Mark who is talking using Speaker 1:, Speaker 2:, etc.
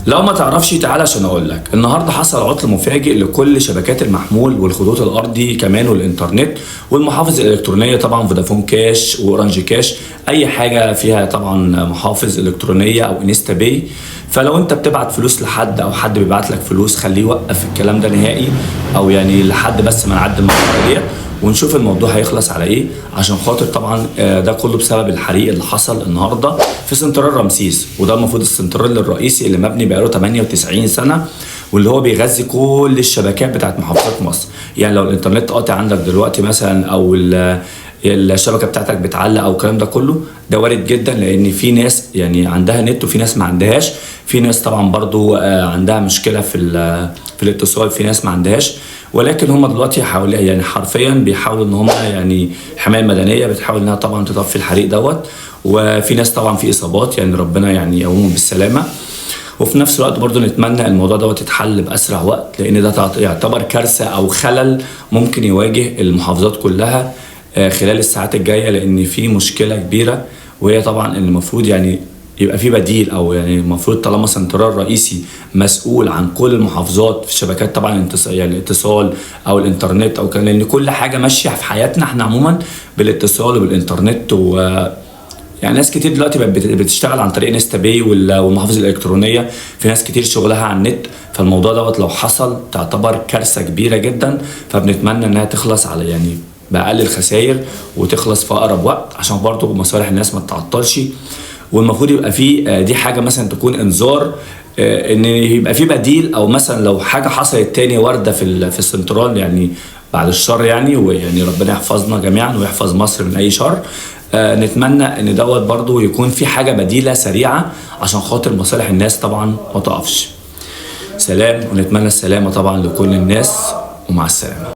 Speaker 1: لو ما تعرفش تعالى عشان اقول لك. النهارده حصل عطل مفاجئ لكل شبكات المحمول والخطوط الارضي كمان والانترنت والمحافظ الالكترونية، طبعا فودافون كاش واورنج كاش، اي حاجة فيها طبعا محافظ الكترونية او انستا باي. فلو انت بتبعت فلوس لحد او حد بيبعت لك فلوس، خليه يوقف الكلام ده نهائي، او يعني لحد بس ما نعدي المرحلة ديت ونشوف الموضوع هيخلص على ايه، عشان خاطر طبعا ده كله بسبب الحريق اللي حصل النهارده في سنترال رمسيس، وده المفروض السنترال الرئيسي اللي مبني بقاله 98 سنة واللي هو بيغذي كل الشبكات بتاعت محافظات مصر. يعني لو الانترنت قاطع عندك دلوقتي مثلا او الشبكة بتاعتك بتعلق او الكلام ده كله، ده وارد جدا، لان في ناس يعني عندها نت وفي ناس ما عندهاش، في ناس طبعا برضو عندها مشكلة في الاتصال، في ناس ما عندهاش. ولكن هم دلوقتي حاول يعني حرفيا بيحاولوا ان هم يعني الحماية المدنية بتحاول انها طبعا تطفي الحريق دوت، وفي ناس طبعا في اصابات، يعني ربنا يعني يقومهم بالسلامة. وفي نفس الوقت برضو نتمنى الموضوع دوت يتحل باسرع وقت، لان ده يعتبر كارثة او خلل ممكن يواجه المحافظات كلها خلال الساعات الجاية، لان في مشكلة كبيرة، وهي طبعا ان المفروض يعني يبقى في بديل، او يعني المفروض طالما سنترال رئيسي مسؤول عن كل المحافظات في الشبكات طبعا يعني الاتصال او الانترنت او كان، لان كل حاجة ماشية في حياتنا احنا عموما بالاتصال وبالانترنت، و يعني ناس كتير دلوقتي بقت بتشتغل عن طريق انستا باي والمحافظ الالكترونية، في ناس كتير شغلها على النت. فالموضوع دوت لو حصل تعتبر كارثة كبيرة جدا، فبنتمنى انها تخلص على يعني باقل الخسائر وتخلص في اقرب وقت، عشان برضو مصالح الناس ما تتعطلش. والمفروض يبقى في دي حاجة مثلا تكون انذار ان يبقى في بديل، او مثلا لو حاجة حصلت تاني وارده في السنترال، يعني بعد الشر يعني، ويعني ربنا يحفظنا جميعا ويحفظ مصر من اي شر. نتمنى ان دوت برضو يكون في حاجة بديله سريعة عشان خاطر مصالح الناس طبعا ما تقفش. سلام، ونتمنى السلامة طبعا لكل الناس، ومع السلامة.